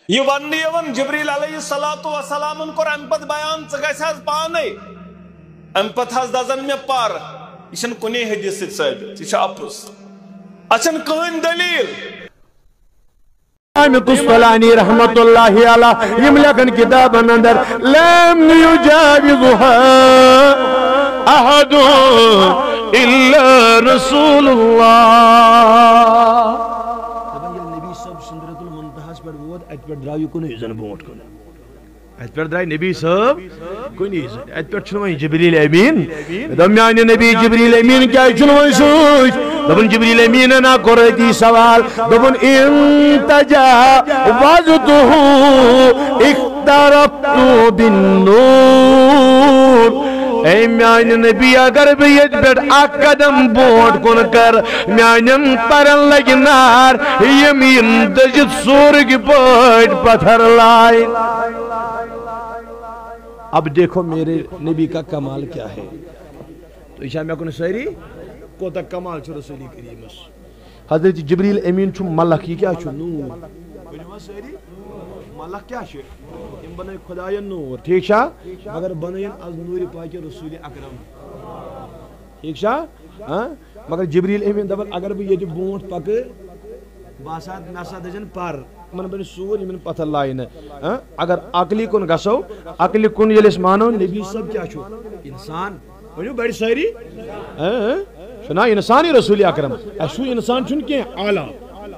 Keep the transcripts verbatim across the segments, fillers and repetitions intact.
یہِ وننہٕ یِوان، جبریل علیہ الصلوۃ والسلامن کوٚر امہِ پتہٕ بیان، ژٕ گژھ حظ پانے۔ امہِ پتہٕ حظ دزن مےٚ پر۔ یہِ چھنہٕ کُنے حدیث سۭتۍ ثٲبت، یہِ چھُ اپُز۔ اتھ چھنہٕ کٕہٕنۍ دٔلیٖل۔ امام قسطلانی رحمت اللہ علیہ، یم لیکھن کتابن اندر، لم یجاوزها احد الا رسول اللہ۔ دپان، ییٚلہِ نبی صٲب سدرۃ المنتہاہس پٮ۪ٹھ ووت، اتہِ پٮ۪ٹھ درٛاو یہِ کُنُے زوٚن برونٛٹھ کُن۔ اتہِ پٮ۪ٹھ درٛاے نبی صٲب کُنی زٔنۍ۔ اتہِ پٮ۪ٹھ چھُنہٕ وۄنۍ جبریل امین۔ مےٚ دوٚپ، میانہِ نبی جبریل امین کیازِ چھُنہٕ وۄنۍ سۭتۍ؟ دوٚپُن، جبریل امینن ہا کوٚر أتی سوال۔ دوٚپُن، ان تجاوزته اقتربت بالنور۔ اے میانہِ نبی، اگر بہٕ ییٚتہِ پٮ۪ٹھ اکھ قدم برونٛٹھ کُن کرٕ، میانٮ۪ن پرن لگہِ نار، یِم یِن دٔزِتھ سورٕکۍ پٲٹھۍ پتھر لایہِ۔ اب دیکھو میرے نبی کا کمال کیا ہے۔ تُہۍ چھا مےٚ کُن سٲری؟ کوٗتاہ کمال چھُ رسول کریٖمس۔ حضرت جبریل امین چھُ ملک، یہِ کیٛاہ چھُ؟ نوٗر۔ ؤنِو حظ سٲری، ملک کیٛاہ چھُ؟ یِم بنٲے خداین نوٗر، ٹھیٖک چھا؟ مگر بنٲیِن از نوٗرِ پاکہِ رسول اکرم۔ ٹھیٖک چھا؟ ہاں؟ مگر جبریل امین دپان، اگر بہٕ ییٚتہِ برونٛٹھ پکہٕ، بہٕ ہسا، مےٚ ہسا دٔزن پر، یِمن بنہِ سور، یِمن پتھر لاینہٕ۔ ہاں؟ اگر عقلی کُن گژھو، عقلہِ کُن ییٚلہِ أسۍ مانو، نبی صٲب کیٛاہ چھُ؟ انسان۔ ؤنِو بڑِ سٲری۔ ہاں، ہاں۔ چھُنہ انسانٕے رسول اکرم؟ اَسہِ ہیوٗ انسان چھُنہٕ کینٛہہ، اعلیٰ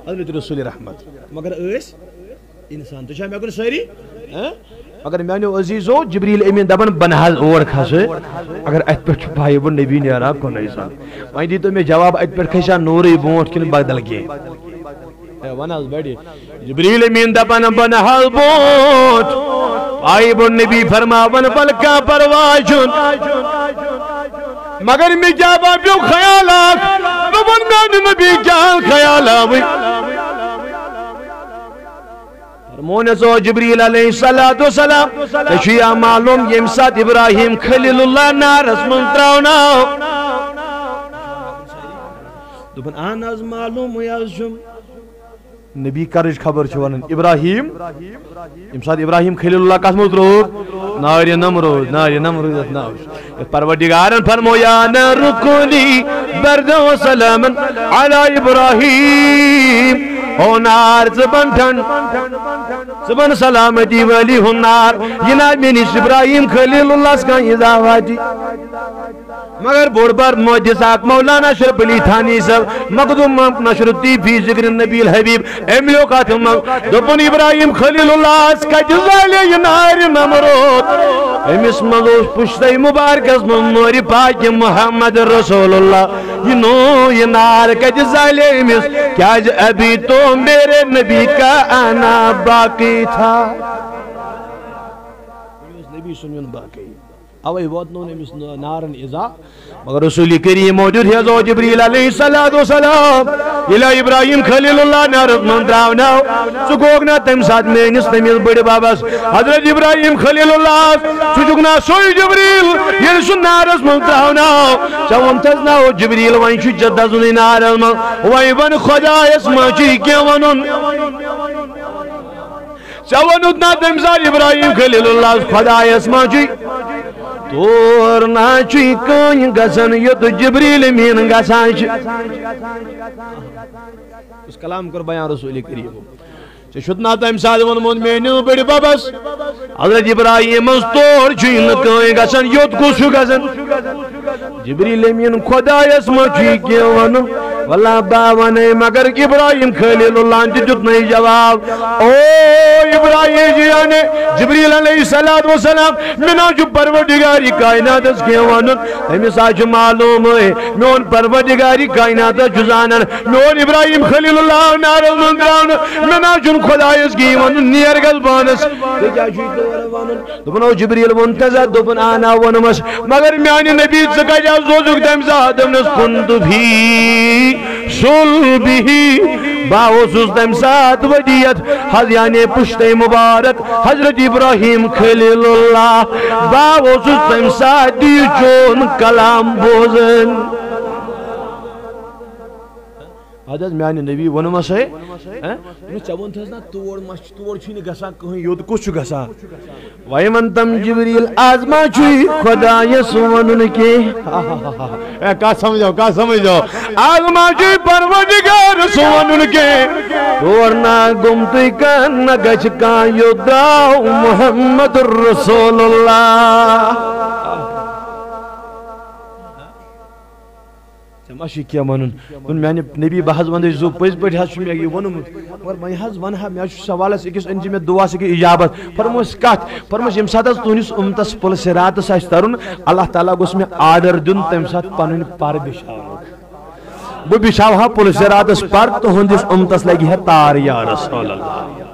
حضرت رسول رحمت۔ مگر أسۍ انسان۔ تُہۍ چھا مےٚ کُن سٲری؟ ہاں؟ مگر میانیو عزیزو، جبریل امین دپان، بہٕ نہ حظ اور کھسہٕ، اگر اتہِ پٮ۪ٹھ چھُ پایہِ بہٕ نبی نیران کُنُے زوٚن۔ وۄنۍ دیٖتو مےٚ جواب، اتہِ پٮ۪ٹھ کھسیا نوٗرٕے برونٛٹھ کِنہٕ بدل کینٛہہ؟ ہے، وَن حظ بڑِ۔ جبریل امین دپان، بہٕ نہ حظ برونٛٹھ۔ آیہِ برونٛٹھ نبی فرماوان، ولہٕ کانٛہہ پرواے چھُنہٕ۔ مگر مےٚ کیٛاہ باسیو خیال اکھ، دوٚپُن، میانہِ نبی کیٛاہ خیال آوٕے؟ فرمون حظ، او جبریل علیہ الصلوۃ والسلام، ژےٚ چھُ یا معلوم، ییٚمہِ ساتہٕ ابراہیم خلیل اللہ نارس منٛز ترٛاونہٕ آو؟ دوٚپُن، اہن حظ، معلومٕے حظ چھُم۔ نبی کرٕچ خبر چھِ ونان۔ ابراہیم، ییٚمہِ ساتہٕ ابراہیم خلیل اللہ کتھ منٛز ترٛووُکھ؟ نارِ نمرود، نارِ نمرود یتھ ناو چھُ۔ یتھ پروردگارن فرمو، یا نار کونی بردا و سلامن علی ابراہیم۔ او نار، ژٕ بن ٹھنڈ، ژٕ بن سلامتی والی ہُنٛد نار۔ یہِ نہ میٲنِس ابراہیم خلیل اللہس کانٛہہ اضافہ دی۔ مگر بوٚڑ بار محدث اکھ مولانا اشرف علی تھانی صٲب، مخدوم نشر الدین فی ذکر النبی الحبیب، أمۍ لیوٚکھ اتھ منٛز، دوٚپُن، ابراہیم خلیل اللہس کتہِ زالے یہِ نارِ نمرود؟ أمِس منٛز اوس پُشتے مبارکس منٛز نورِ پاکِ محمد رسول اللہ۔ یہِ نوٗر، یہِ نار کتہِ زالے أمِس؟ کیازِ ابھی تو میرے نبی کا آنا باقی تھا۔ یہِ اوس نبی سُنٛد یُن باقی۔ اوے ووت نہٕ أمِس نا-، نارن ایزا۔ مگر رسول کریم موجود ہے، حضرت جبریل علیہ الصلوۃ والسلام، ییٚلہِ ابراہیم خلیل اللہ نارس منٛز درٛاو ناو، ژٕ گوٚکھ نا تمہِ ساتہٕ میٲنِس تٔمِس بٔڑِ ببس حضرت ابراہیم خلیل اللہ، ژٕ چھُکھ نا سُے جبریل ییٚلہِ سُہ نارس منٛز درٛاو ناو؟ ژےٚ ووٚنتھس نا، او جبریل، وۄنۍ چھُ ژےٚ دزُنٕے نارس منٛز، وۄنۍ ون خدایس ما چھُے کینٛہہ ونُن؟ ژےٚ ووٚنُتھ نا تمہِ ساتہٕ ابراہیم خلیل اللہ خدایس ما چھُے؟ تور نا چھُے کٕہٕنۍ گژھان یوٚت جبریل امین گژھان چھُ۔ یُس کلام کوٚر بیان رسول کریم۔ ژےٚ چھُتھ نا تمہِ ساتہٕ ووٚنمُت میٲنِس بٔڑِ ببس حضرت ابراہیمس، تور چھُے نہٕ کٕہٕنۍ گژھان، یوٚت کُس چھُ گژھان؟ جبریل امین خدایس ما چھُے کینٛہہ ونُن؟ واللہ با ونے، مگر ابراہیم خلیل اللہ ہن تہِ دیُت نہٕ جواب۔ او ابراہیم جی، یعنی جبریل علیہ الصلوۃ والسلام، مےٚ نہ چھُ پروردگار کائناتس کینٛہہ ونُن، تٔمِس ہا چھُ معلومٕے، میون پروردگار کائناتس چھُ زانان۔ میون ابراہیم خلیل اللہ نارس منٛز درٛاو نہٕ، مےٚ نہ چھُنہٕ خدایس کینٛہہ ونُن، نیر گژھ پانس۔ ژےٚ کیٛاہ چھُے تورٕ ونُن؟ دوٚپُن، او جبریل ووٚن تہٕ زِ، دوٚپُن، اہن ہا ووٚنمس، مگر میانہِ نبی ژٕ کتہِ حظ سوزُکھ تمہِ ساتہٕ؟ دوٚپنس، كنت في صلبه، بہٕ اوسُس تمہِ ساتہٕ ودیت حض، یعنی پُشتے مبارک حضرت ابراہیم خلیل اللہ، بہٕ اوسُس تمہِ ساتہٕ یہِ چون کلام بوزان۔ اَدٕ حظ، میانہِ نبی ووٚنمَسے، ہہ؟ دوٚپمَس، ژےٚ ووٚنتھَس نا، تور ما چھُ، تور چھُے نہٕ گژھان کٕہٕنۍ، یوٚت کُس چھُ گژھان؟ وۄنۍ وَن تَم جبریٖل، آز ما چھُے خۄدایَس وَنُن کینٛہہ؟ اے، کَتھ سَمجھو، کَتھ سَمجھو؟ آز ما چھُے پروردگارَس وَنُن کینٛہہ؟ تور نہ گوٚمتُے کانٛہہ، نہ گژھِ کانٛہہ، یوٚت درٛاو محمد رسول اللہ۔ ژےٚ ما چھُے کینٛہہ وَنُن؟ دوٚپُن، میانہِ نبی، بہٕ حظ وَنہٕ زُو، پٔزۍ پٲٹھۍ حظ چھُ مےٚ یہِ ووٚنمُت، مگر وۄنۍ حظ وَنہٕ ہا، مےٚ حظ چھُ سوالَس أکِس، أنۍ زِ مےٚ دُعا سۭتۍ اِجابت۔ فرمووُس کَتھ؟ فرمووُس، ییٚمہِ ساتہٕ حظ تُہٕنٛدِس اُمتَس پُلہِ صِراطَس آسہِ تَرُن، اللہ تعالیٰ گوٚژھ مےٚ آرڈر دیُن، تَمہِ ساتہٕ پَنٕنۍ پَر بِچھاونُک۔ بہٕ بِچھاوٕ ہا پُلہِ صِراطَس پَر، تُہٕنٛدِس اُمتَس لَگہِ ہا تار، یا رسول اللہ۔